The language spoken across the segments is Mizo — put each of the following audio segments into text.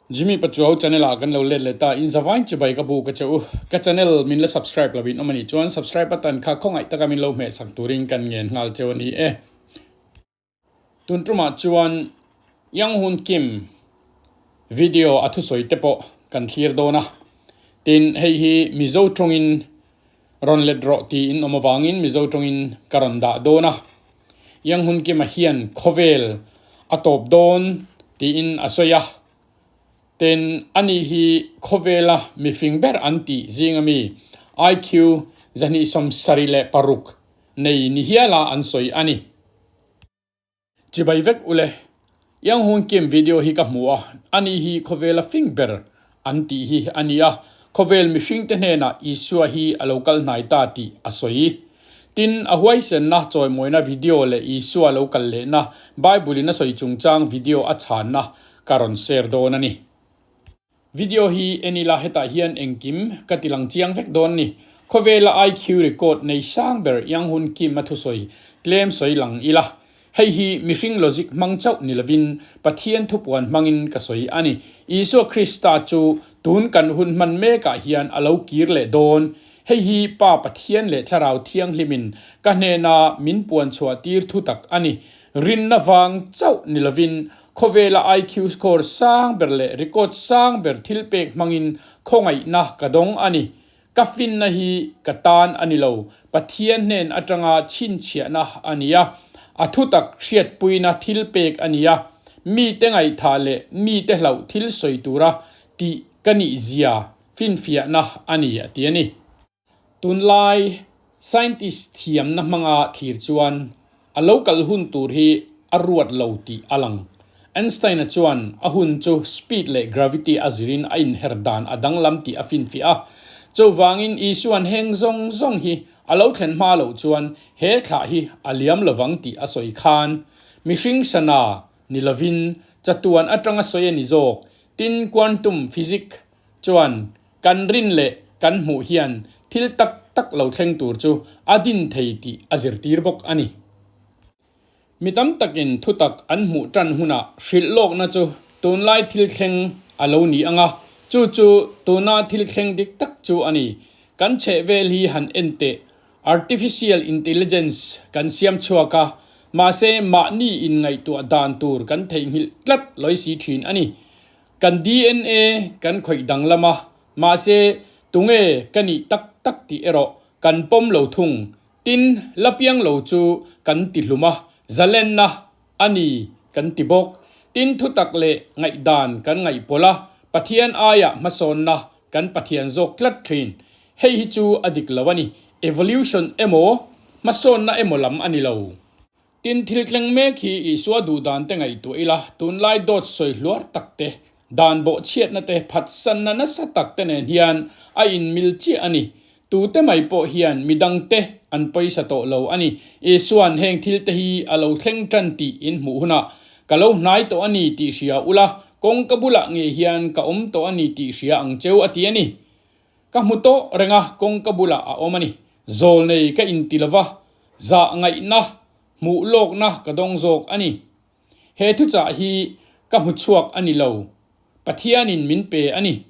Jimmy Pachuau channel ah kan lo let leh ta, in zavain chibai ka bu ka che u. Ka channel min la subscribe lo in awm a nih chuan subscribe button kha khawngaih taka min lo hmeh sak turin kan ngen nghal cheu a ni e. Tun tumah chuan Yang Hun Kim video a thusawi te pawh kan thlir dawn a, tin hei hi Mizo tawngin rawn let rawh tiin awm avangin Mizo tawngin ka rawn dah dawn a. Yang Hun Kima hian khawvel a tawp dawn tiin a sawi a, tin ani hi khawvela mifing ber an tih zing ami IQ 276 nei ni hiala an sawi a ni. Chibai vek ule, Yang Hun Kim video hi ka hmu a, ani hi khawvela fing ber an tih hi a ni a, khawvel mihringte hnenah Isua hi a lo kal hnai ta tih a sawi. Tin, a huaisenna chawimawina video leh Isua lo kal lehna Bible-in a sawi chungchang video a chhanna ka rawn share dawn a ni. Video hi en ila hetah hian engkim ka ti lang chiang vek dawn ni. Khawvela IQ record nei sang ber Yang Hun Kim a thusawi tlem sawi lang ila. Hei hi mihring logic hmang chauh ni lovin Pathian thupuan hmangin ka sawi a ni. Isua Krista chu tun kan hun hman mekah hian a lo kir leh dawn. Hei hi Pa Pathian leh Thlarau Thianghlimin ka hnena min puan chhuah tir thu tak a ni. Rinna vang chauh ni lovin khawvela IQ score sang ber leh record sang ber thil pek hmangin khawngaihna ka dawng a ni. Ka finna hi ka tan a ni lo, Pathian hnen atanga chhinchhiahna a ni a, a thutak hriatpuina thil pek a ni a, mite ngaihthah leh mite hlauh thil sawi tura tih ka nih zia finfiahna a ni a ti a ni. Tunlai scientist thiamna hmanga thlir chuan a lo kal hun tur hi a ruat lo tih a lang. Einstein-a chuan a hun chu speed leh gravity a zirin a inher dan a danglam tih a finfiah a. Chuvangin Isua'n heng zawng zawng hi a lo thlen hma loh chuan he thlah hi a liam lovang tih a sawi khan mihring sana ni lovin chatuan atanga sawi a ni zawk. Tin, quantum physics chuan Kan rin leh kan hmuh hian thil tak tak lo thleng tur chu a din thei tih a zirtir bawk a ni. Mi tam takin thutak an hmuh tan hunah hrilh lawkna chu tunlai thil thleng a lo ni ang a, chu chu tuna thil thleng dik tak chu a ni. Kan chhehvel hi han en teh, artificial intelligence kan siam chhuak a, mahse mahni inngaihtuah dan tur kan theihnghilh tlat lawi si thin a ni. Kan DNA kan khawih danglam a, mahse tunge ka nih tak tak tih erawh kan pawm lo thung. Tin, la piang lo chu kan ti hlum a, zalenna a ni kan ti bawk. Tin, thutak leh ngaihdan kan ngaihpawlh a, Pathian aia hmasawnna kan Pathian zawk tlat thin. Hei hi chu a dik lo a ni. Evolution emaw, hmasawnna emaw lam a ni lo. Tin, thil tleng mek hi Isua duhdan te ngaihtuah ila, tunlai dawt sawi hluar tak te, dan bawhchhiatna te, phatsanna nasa tak te nen hian a inmil chiah a ni. Tute mai pawh hian midangte an pawisa tawh lo a ni. Isua'n heng thil te hi a lo thleng tan tih in hmuh hunah, Ka lo hnai tawh a ni tih hria ula, kawngka bulah ngei hian ka awm tawh a ni tih hria ang cheu a ti a ni. Ka hmu tawh reng a, kawngka bulah a awm a ni. Zawl nei ka inti lo va, zah ngaihna, hmuh lawkna ka dawng zawk a ni. He thuchah hi ka hmu chhuak a ni lo, Pathianin min pe a ni.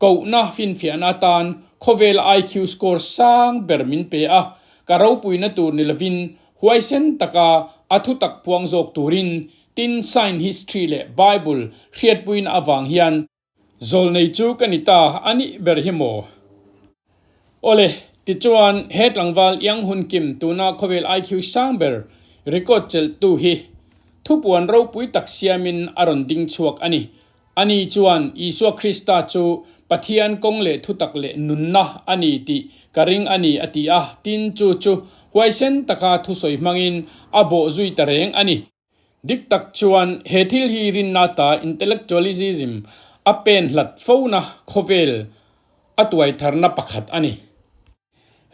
Kohna finfiahna atan khawvel IQ score sang ber min pe a, ka ropuina tur ni lovin huaisen taka a thutak puang zawk turin, tin sign history leh Bible hriatpuina avang hian, Zawlnei chu ka ni ta a nih ber hi maw? Awle, tichuan he tlangval Yang Hun Kim tuna khawvel IQ sang ber record chelhtu hi thupuan ropui tak siamin a rawn ding chhuak a ni. Ani chuan Isua Krista chu Pathian kawng leh thutak leh nunna a ni tih ka ring a ni a ti a, tin chu chu huaisen taka thusawi hmangin a bawh zui ta reng a ni. Dik tak chuan he thil hi rinna ta intellectualism a pen hlat fona khawvel a tuai tharna pakhat a ni.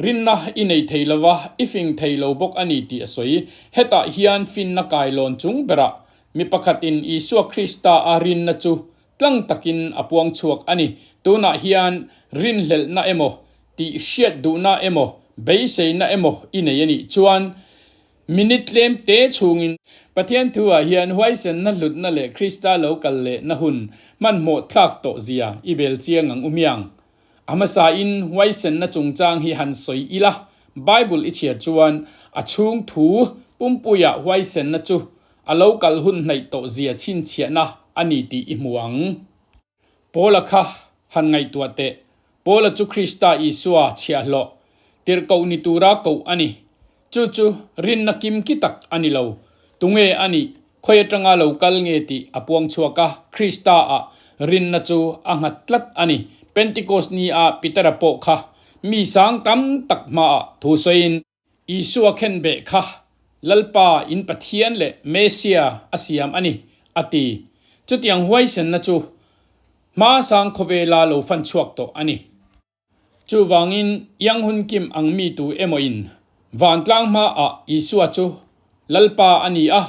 Rinna i nei thei lova, i fing thei lo bawk a ni tih a sawi. Hetah hian finna kailawn chung berah mi pakhatin Isua Krista a rinna chu tlang takin a puang chhuak a ni. Tunah hian rinhlelhna emaw, tih hriat duhna emaw, beiseina emaw i nei a nih chuan, Minute tlem te chhungin Pathian thu-ah hian huaisenna hlutna leh Krista lo kal lehna hun hmanhmawh thlak tawh zia i bel chiang ang u miang. A hmasain huaisenna chungchang hi han sawi ila, Bible i chhiar chuan a chhung thu pumpuiah huaisenna chu a lo kal hun hnaih tawh zia chhinchhiahna a ni tih i hmu ang. Paula kha han ngaihtuah teh. Paula chu Krista Isua chhiahhlawh, tirhkoh ni tura koh a ni. Chu chu rinna kimki tak a ni lo. Tunge a nih, khawi atanga lo kal nge tih a puang chhuak a, Krista-ah rinna chu a nghat tlat a ni. Pentikos ni-a Petera pawh kha mi sang tam tak hmaah thu sawiin, Isua khenbeh kha Lalpa in Pathian leh Messia a siam a ni, a ti. Chutiang huaisenna chu hma sang khawvela lo fan chhuak tawh a ni. Chuvangin Yang Hun Kim ang mi tu emaw-in vantlang hmaah Isua chu Lalpa a ni a,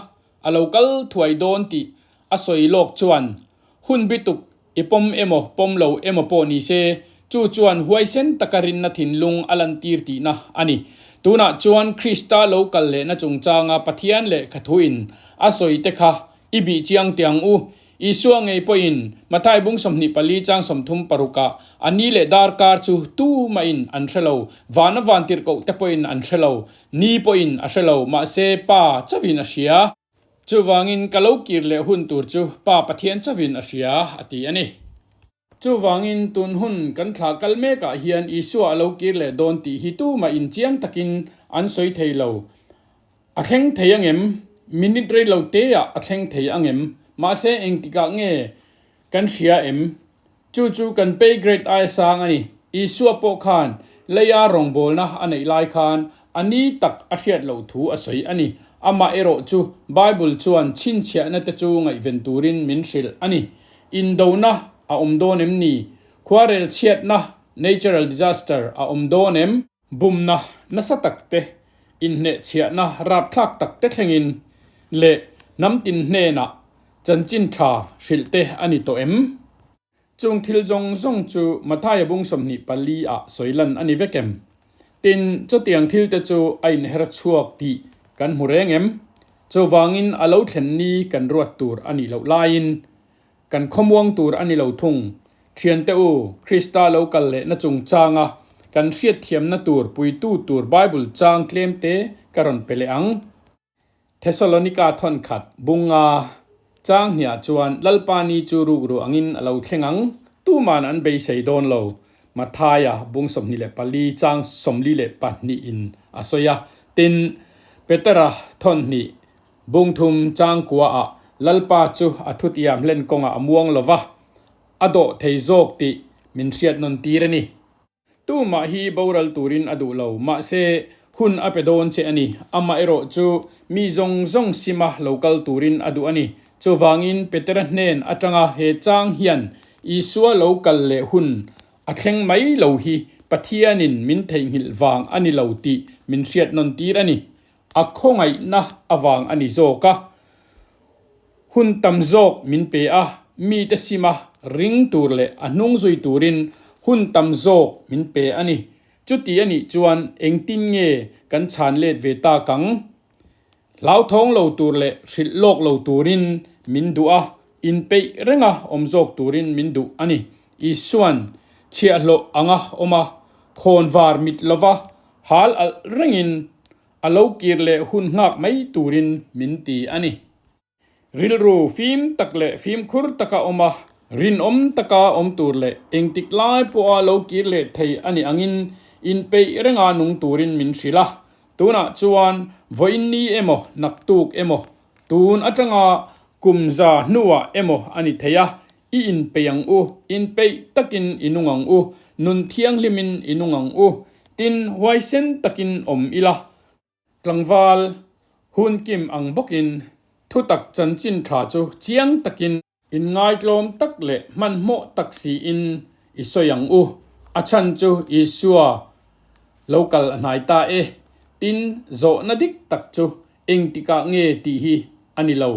a lo kal thuai dawn tih a sawi lawk chuan hun bituk I pawm emaw pawm lo emaw pawh ni se, chu chuan huaisen taka rinna thinlung a lantir tihna a ni. Tunah chuan Krista lo kal lehna chungchanga Pathian lehkha thuin a sawi te kha i bih chiang teh ang u. Isua ngei pawhin Mathai bung 24 chang 36 ah a ni leh darkar chu tu mahin an hre lo, vana vantirhkoh te pawhin an hre lo, ni pawhin a hre lo, mahse Pa chauhin a hria. Chuvangin ka lo kir leh hun tur chu Pa Pathian chauhin a hria, a ti a ni. Chuvangin tun hun kan thlah kal mekah hian Isua a lo kir leh dawn tih hi tumah inchiang takin an sawi thei lo. A thleng thei angem? Minute rei lo teah a thleng thei angem? Mahse engtikah nge kan hria em? Chu chu kan pay grade aia sang a ni. Isua pawh khan leia rawngbawlna a neih lai khan a ni tak a hriat loh thu a sawi a ni. Amah erawh chu Bible chuan chhinchhiahna te chu ngaihven turin min hrilh a ni. Indona a awm dawn em ni? Khuarel chhiatna, natural disaster, a awm dawn em? Bumna nasa tak te, inhnehchhiahna rapthlak tak te thlengin leh hnam tin hnenah Chanchin tha hrilh te a ni tawh em? Chung thil zawng zawng chu Mathaia bung 24 ah sawi lan a ni vek em? Tin, chutiang thil te chu a inher chhuak tih kan hmu reng em? Chuvangin a lo thlen ni kan ruat tur a nih loh laiin kan khawmuang tur a ni lo thung. Thiante u, Krista lo kal lehna chungchanga kan hriatthiamna tur puitu tur Bible chang tlemte ka rawn pe leh ang. Thesalonika thawnkhat bunga chang hniah chuan Lalpa ni chu rukru angin a lo thleng ang, tuman an beisei dawn lo, Mathaia bung 24 chang 42 in a sawi a. Tin, Petera thawnhnih bung thum chang kuaah Lalpa chu a thutiam hlen kawngah a muang lo va, a dawh thei zawk tih min hriat nawn tir a ni. Tumah hi boral turin a duh lo, mahse, hun a pe dawn che a ni. Amah erawh chu mi zawng zawng sima lo kal turin a duh a ni. Chuvangin Petera hnen atanga he chang hian Isua lo kal leh hun a thleng mai lo hi Pathianin min theihnghilh vang a ni lo tih min hriat nawn tir a ni. A khawngaihna avang a ni zawk a. Hun tam zawk min pe a, mite sima ring tur leh a hnung zui turin hun tam zawk min pe a ni. Chuti a nih chuan engtin nge kan chhan let ve tak ang? Hlauthawng lo tur leh hrilh lawk lo turin min duh a, inpeih renga awm zawk turin min duh a ni. Isua'n chhiahhlawh anga awm a, khawnvar mit lova hal alh rengin A lo kir leh hun nghak mai turin min ti a ni. Rilru fim tak leh fimkhur taka awm a, rinawm taka awm tur leh engtik lai pawha lo kir leh thei a nih angin inpeih renga nung turin min hrilh a. Tunah chuan vawiin ni emaw naktuk emaw tun atanga kum za hnuah emaw a ni thei a, i inpeih ang u, inpeih takin i nung ang u, nun thianghlimin i nung ang u, tin huaisen takin awm ila. Tlangval hun kim ang bawkin thutak chanchin tha chu chiang takin inngaitlawm tak leh hmanhmawh tak siin i sawi ang u, a chhan chu Isua lo kal a hnai ta e, tin zawhna dik tak chu engtikah nge tih hi a ni lo.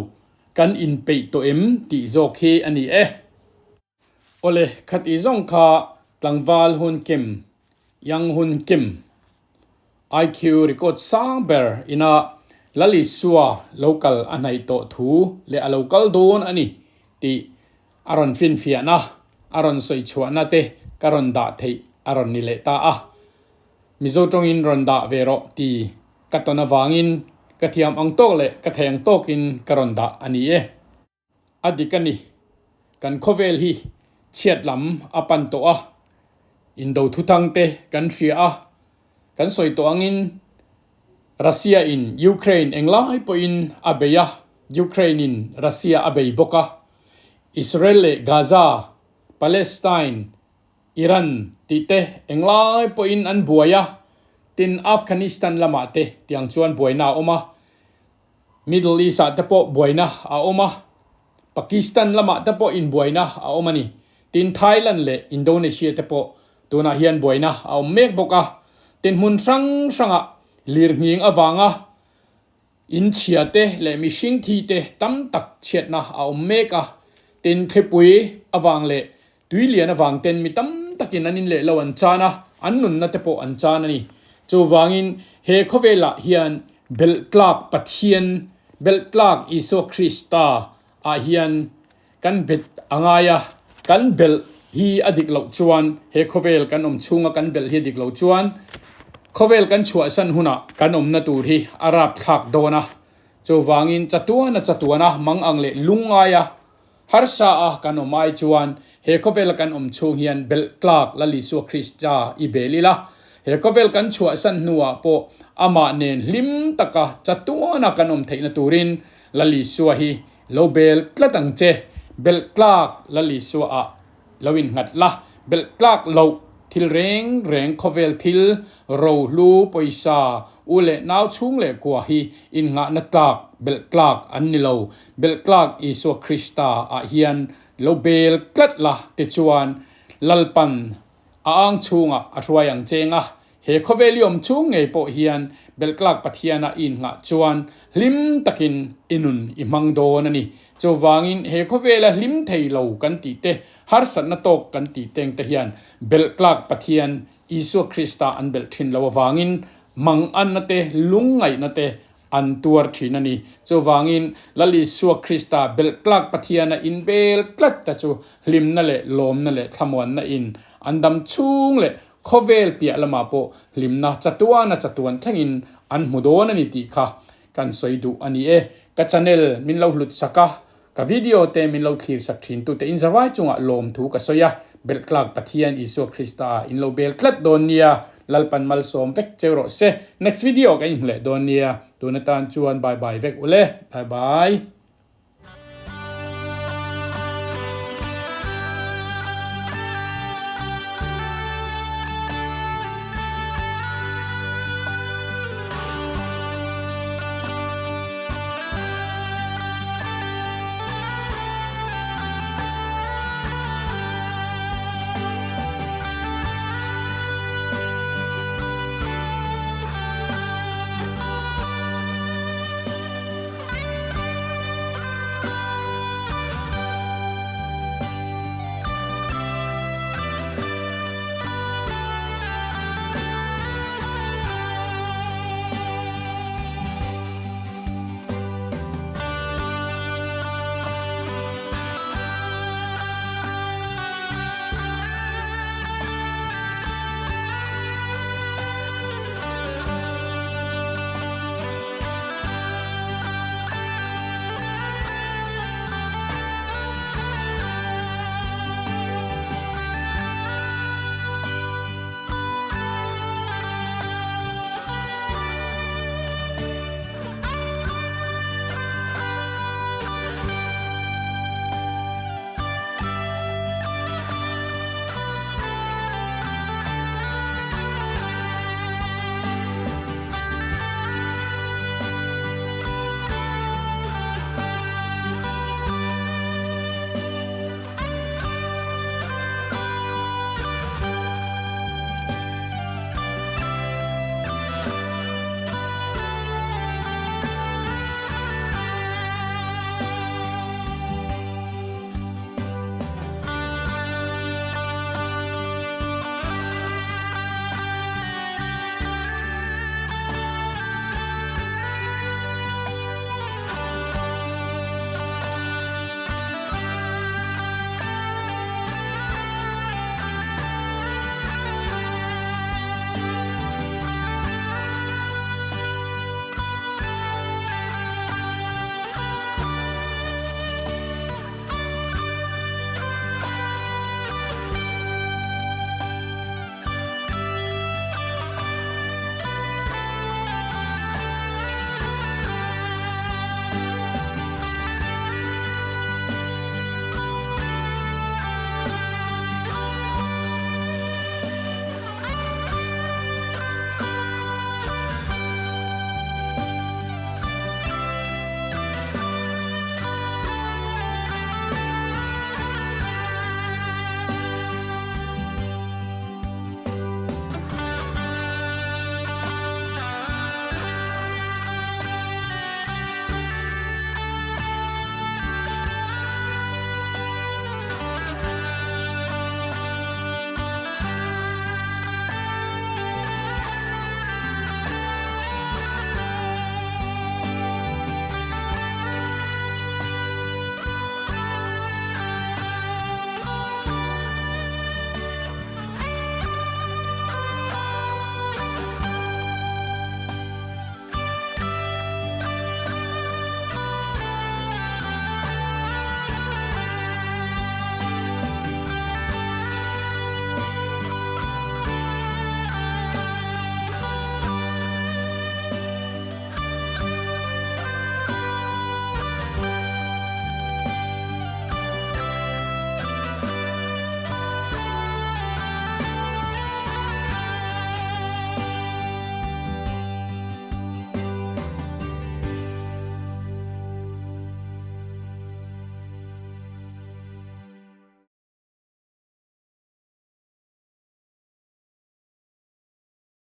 Kan inpeih tawh em tih zawk hi a ni e. Awle, khati zawng kha tlangval hun kim, young hun kim, IQ record sang ber ina Lal Isua lo kal a hnaih tawh thu leh a lo kal dawn a ni tih a rawn finfiahna, a rawn sawi chhuahna te ka rawn dah theih a rawn ni leh ta a. Mizo tawngin rawn dah ve rawh ti ka tawn avangin ka thiam ang tawk leh ka thei ang tawkin ka rawn dah a ni e. A dik a ni. Kan khawvel hi chhiat lam a pan tawh a, indo thuthang te kan hria a, kan sawi tawh angin Russia in Ukraine englai pawhin a bei a, Ukraine in Russia a bei bawk a, Israel leh Gaza, Palestine, Iran tih te englai pawhin an buai a, tin Afghanistan lamah te tiang chuan buaina a awm a. Middle East ah te pawh buaina a awm a, Pakistan lamah te pawh inbuaina a awm a ni. Tin, Thailand leh Indonesia te pawh tunah hian buaina a awm mek bawk a. Tin, hmun hrang hrangah lirnghing avanga inchhia te leh mihring thi te tam tak chhiatna a awm mek a. Tin, thlipui avang leh Tui lian avang ten mi tam takin an inleh lo an chan a, an nunna te pawh an chan a ni. Chuvangin he khawvelah hian belh tlak Pathian, belh tlak Isua Krista ah hian kan bet a ngai a, kan belh hi a dik loh chuan he khawvel kan awm chhunga kan belh hi a dik loh chuan khawvel kan chhuahsan hunah kan awmna tur hi a rapthlak dawn a. Chuvangin chatuana chatuana mang ang leh lungngaia Harsa a kan awm ai chuan he khawvela kan awm chhung hian belh tlak Lal Isua Krista i bel ila, he khawvel kan chhuahsan hnuah pawh amah nen hlim taka chatuana kan awm theihna turin Lal Isua hi lo bel tlat ang che. Belh tlak Lal Isua ah lo innghat la, belh tlak loh thil reng reng khawvel thil rohlu pawisa u leh nau chhung leh kua hi innghahna tlak belh tlak an ni lo. Belh tlak Isua Krista ah hian lo bel tlat la tichuan Lalpan a ang chhungah a hruai ang cheng a, he khawvel i awm chhung ngei pawh hian belh tlak Pathiana i innghah chuan hlim takin i nun i hmang dawn a ni. Chuvangin he khawvela hlim thei lo kan tih te, harsatna tawk kan tih teng te hian belh tlak Pathian Isua Krista an belh thin lo avangin manganna te, lungngaihna te an tuar thin a ni. Chuvangin Lal Isua Krista belh tlak Pathiana inbel tlat ta chu hlimna leh lawmna leh thlamuanna in an dam chhung leh khawvel piah lamah pawh hlimna chatuana chatuan thlengin an hmu dawn a ni tih kha kan sawi duh a ni e. Ka channel min lo hlut sak a, Ka video te min lo thlir sak thin tute in zavai chungah lawmthu ka sawi a, belh tlak Pathian Isua Krista ah in lo bel tlat dawn nia, Lalpan malsawm vek cheu rawh se, next video ka inhmu leh dawn nia, tun atan chuan bye bye vek ule, bye bye.